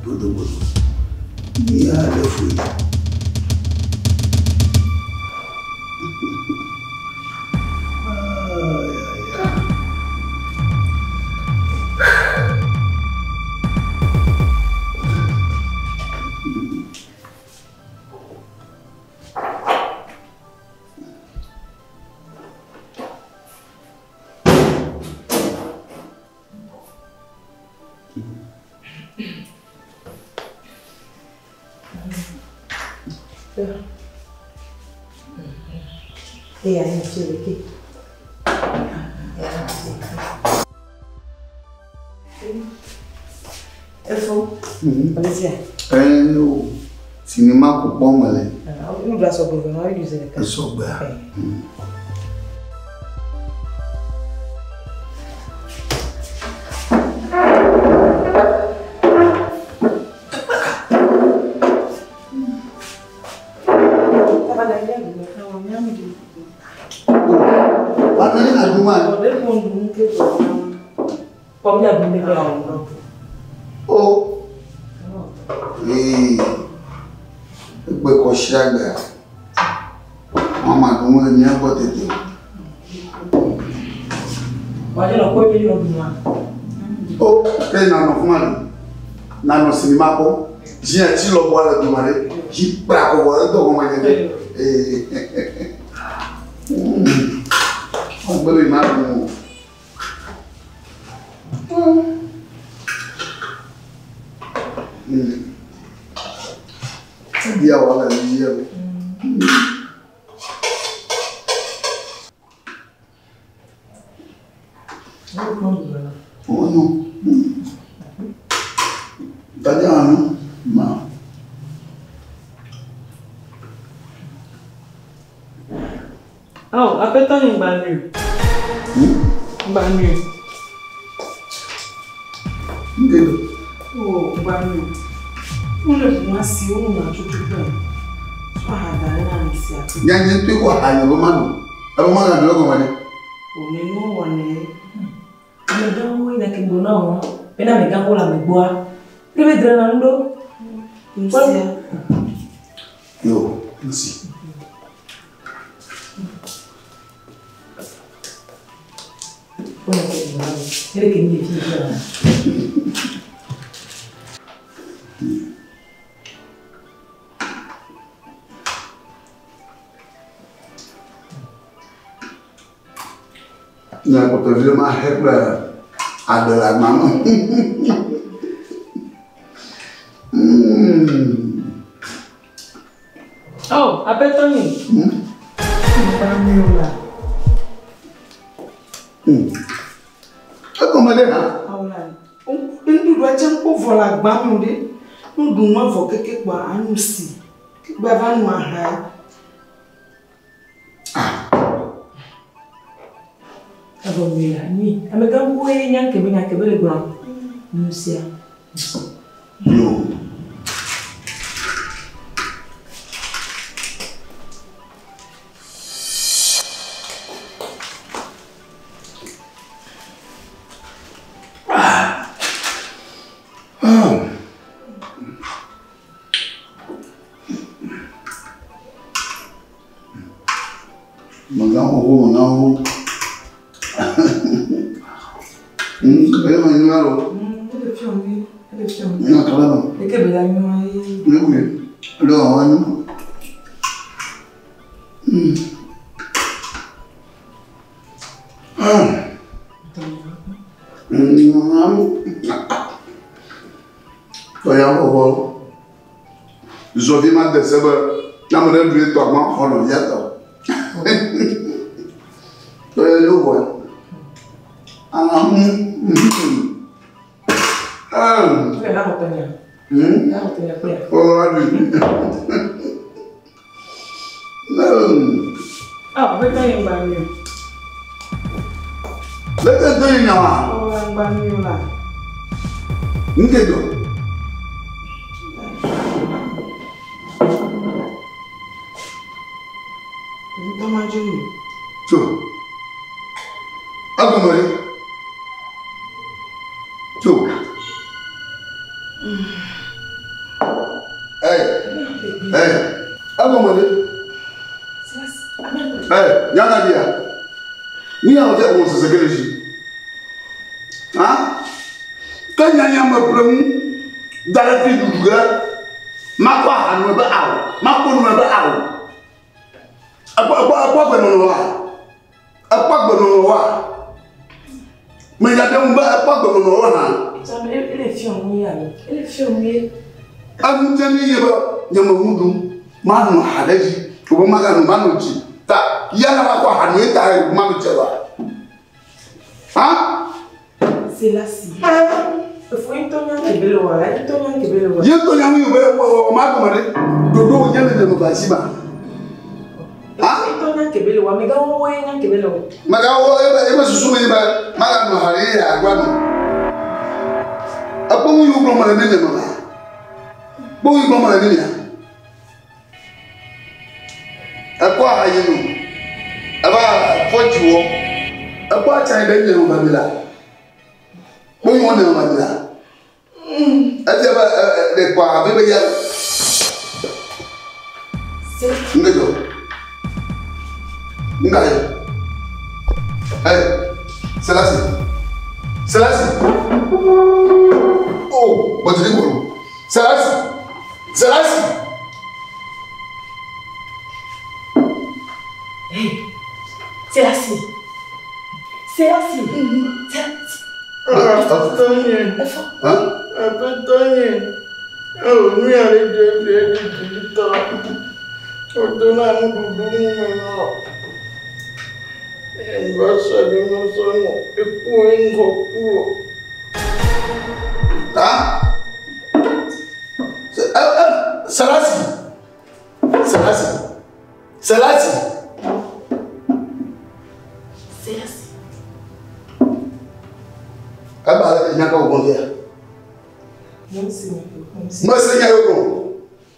Bodobodo. Ní alẹ́ fún yìí. Ay, ay, ay. Efo. Olivia. Ẹ o, sinimá kò pọ̀ mọ̀lẹ́. Nuɖuɖu asɔgbe vɔ, na woɖui zi ɖeka. Esɔgbea. Bana yín àdúmọ̀ ẹ̀. O. Ee, egbe kɔ si agbea. Wọ́n máa dùn wọ́n ní ẹ̀kọ́ tètè. O, ke nanɔ fún ma le. Nanɔ sinimá kpɔ. Diɲɛ tsi lɔbɔ le doma ɖe. Dzi kpla kɔ wɔ edɔ gɔme nye ɖe. Ee. Wọ́n gbé mi ma dùn o. Ebi awɔ le yiyɛ o. Wọ́n Tani àánú ma. Oh, apetɔ ni gbanui. Gbanui. Nkedo. Oh, gbanui. Wole ʋua si wonɔna tutu gbɔ. Sɔ aha da ɖe na ami sia. Nyanye tó kɔ àyàn ló má nù. Ẹ bọ́ má nà lọ́gọ̀ wọlé. Wòle nuwo wɔnɛ. Amegãwo yina ke gblɔ na wo bena amegãwo le amegbɔa. Ɖe be drena nu ɖo. Nusia. Yo, nsi. Wole ke gblɔ na wo. Ele ke mi le fi fia. Ní akpọ̀tọ̀ fi ló máa hẹ́ pẹ́ àgbẹ̀làgbà náà. Oh, apetɔ ni. Gbanui o la. Ẹ kọ́ ọmọdé hàn. Awola. Nuɖuɖua tse ŋkpɔ vɔ le agba me o ɖe. Nuɖunua vɔ keke kpoa anu si. Kekpe ava nu aha. Evɔ nyui la nyui. Amegãwoe nya ke be nya ke be le gblɔm. Nu sia. Yo. Màgá owó màgá owó. Ẹ máa ń lọ. Ele fiɔ mi. Ele fiɔ mi. Ní àkàlà náà. Eke be la nyua ye. Léwu lọ àwọn ẹnu. Tọ́yà kọ̀kọ́ zɔvi ma dɛsɛ bɛ n'ame ɖe ɖu etɔ ma xɔ nɔvia tɔ. Tɔyà yóò wɔ. Ele la xɔ tɔnya. La xɔ tɔnya kple ya. Ɔwɔ aɖu. Ah, aƒetɔ nye ŋgba nui o. Leke ŋutɔ nye nyawa? Ɔ, ŋgba nui o la. Ŋke dzɔ. Ŋutɔ ma dzo mi. Tso. Agɔmɔ ɖe. Tso. Ɛ. Ɛ. Agɔmɔ ɖe. Ɛ, nyana ɖia. Nu ya wòdze gɔme sese ke le dzi. Ha? Ke nyanya me ƒle ŋu da ɖe fi ɖuɖu ge. Makɔ aha nue be ao. Makɔ nue be ao. Ekpɔ ekpɔ ekpɔ agbenɔnɔ wa. Ekpɔ agbenɔnɔ wa. Menya ɖe ŋu be ekpɔ agbenɔnɔ wa hã. Ele fiɔ nu ye alo? Ele fiɔ nu ye. Enu dze mi ye be nye me ŋu ɖum. Manɔ aha ɖe dzi. Wobe magano manɔ dzi. Ta ya na makɔ aha nue ta manɔ dzi wa. Ha? Selassie. Efo ŋutɔ nya ke be le wɔ la, ŋutɔ nya ke be le wɔ. Ye ŋutɔ nya nu yi be wɔ ma gɔme ɖe. Ɖoɖo wònye le nye me va si ma. Ha? Ŋutɔ nya ke be le wɔ, amegãwo ye nya ke be le wɔ. Megawo ebe ebe susu me nye be maganɔ aha ɖe ye agba nɔ. Ekpɔ nu yiwo gblɔm mele ne nye me va. Kpɔ nu yi gblɔm mele ne mia. Ekpɔ aha yi no. Eva fɔ dziwɔ. Ekpɔ atsa yi ɖe nye me va mi la. Kpɔ nu yiwo nye me va mi la. Efia be ɖe kpɔ aha be ya. Ŋke dzɔ. Ŋka ye. Hey, Selassie. Selassie. Oh, bɔtiri kɔlɔ. Selassie. Selassie. Hey, Selassie. Selassie. Selassie. Aƒetɔ nye. Hein? Aƒetɔ nye. Ewɔ nu ya ɖe dze fi eɖi ŋutɔ. Wodona nuɖuɖu nu me nɔ. Ŋgɔ sɔ ɖe me sɔ nɔ. Eku ŋgɔ ku o. Ah? Selassie. Selassie. Selassie. Selassie. Eba le nya ka wògbɔn fia. Mo si mi. Mo si. Mese nya yio gblɔ.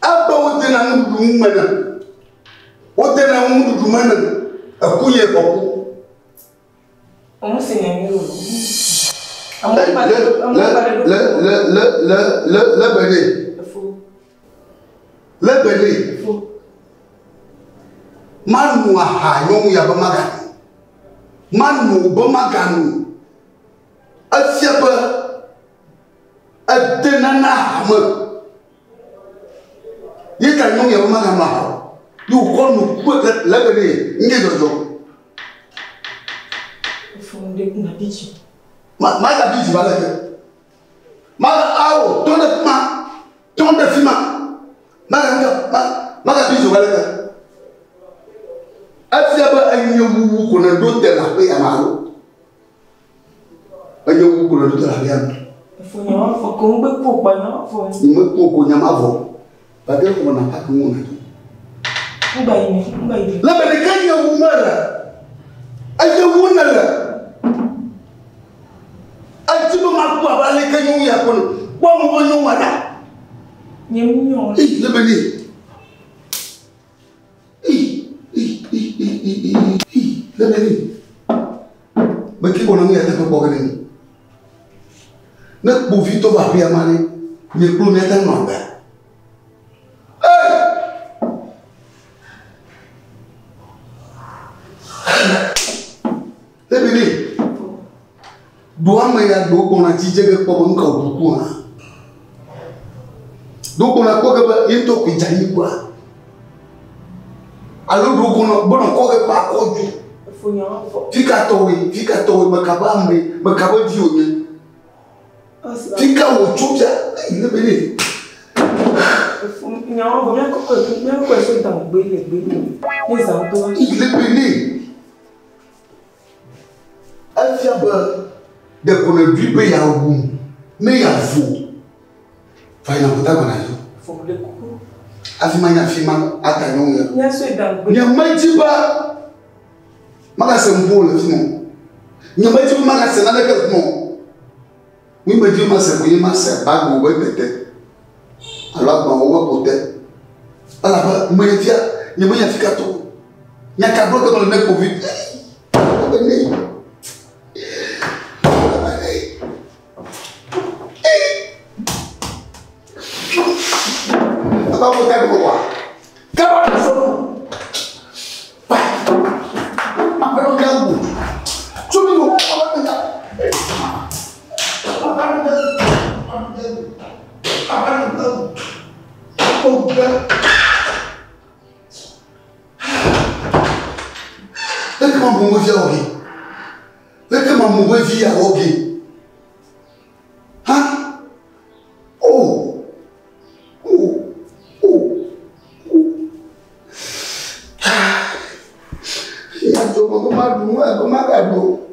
Ebe wodena nuɖuɖu ŋu me ne. Wodena nuɖuɖu me ne. Eku nye kɔ ku. Mo si nya mi o. Le le le le le le le le bene. Efo. Le bene. Efo. Manu aha nyɔnu ya be maganu. Manu be maganu. Efia be ede nana aha me. Ye ta nyɔnu ya be maganu aha o. Ye wòkɔ nu ku le le bene ŋge dzɔdzɔ. Efo ŋde na bitsi. Ma ma ga bi dzi va le ke. Ma ga awo tɔ ɖe fi ma. Tɔ ɖe fi ma. Ma ga nga ma ma ga bi dzi va le ke. Efia be enye wuwu ko ne ɖo te le aƒe ya me alo. Enye wuwu ko ne ɖo te le aƒe ya me. Efo nya wa fɔ ko ŋgbe ku kpa nya wa fɔ. Nye me ku ko nya ma vɔ. Gake xɔ na paki ŋu na. Ŋgba yi ne ŋgba yi ne. Le be ɖeka nye wu me le. Enye wu ne le. Edzi be maku abe aleke nyɔnu ya kpɔ ne. Kpɔ mo be nyɔnua ɖa. Nye mu nyɔ. Eyi le be ne. Eyi eyi eyi eyi eyi eyi le be ne. Meke gbɔna nu ya teƒe kpɔ ge ne mi. Ne kpovitɔ va aƒea ma ɖe, nye kplo míate ŋu anɔ agbea. Ei! Le be ne. Ɖo ame ya ɖewo gbɔna dzidze ge kpɔ be nu ka wòɖu ku hã. Ɖewo gbɔna kpɔ ge be ye ŋutɔ koe dze anyi kua. Alo ɖewo gbɔna gbɔna kɔ ge kpa akɔ dzo. Efo nya wa fɔ. Fi ka tɔwoe, fi ka tɔwoe, meka be ame, meka be vi wònye. Ɔsi Fi ka wòtso fia, eyi le be ne. Efo nya wa fɔ mía kɔkɔ mía kɔkɔ so dan gbe le gbe le. Ne zan to wa. Eyi le be ne. Efia be ɖeko nèɖoe be yeawu ne yeavo. Va yina gota gbɔna dzo. Efo ɖe kuku. Hafi manya afi ma ada nyɔnu ya. Míasɔe da ŋugbe. Nyemedi be magase ŋkuwò le fi ma o. Nyemedi be magase naneke le fi ma o. Nu medi be mase koe nye mase bagiwo be tete alo agbalẽwo be ƒote. Elabe menye fia, nyemenya fi ka to o. Nya ka gblɔ ge mele ne kpovi? Ebe ne. Ebe ne. Aba ƒote gblɔ wa. Kaba sɔ. Ba. Aƒenɔ gã bu. Tso mi o. Aba gã. Aba gã. Aba gã. Aba gã. Leke ma mu vi awɔ ge? Leke ma mu vi awɔ ge? Ha? Oh! Oh! Oh! Oh! Ah! Nya dzɔ me be maɖu nu alo magaɖu o.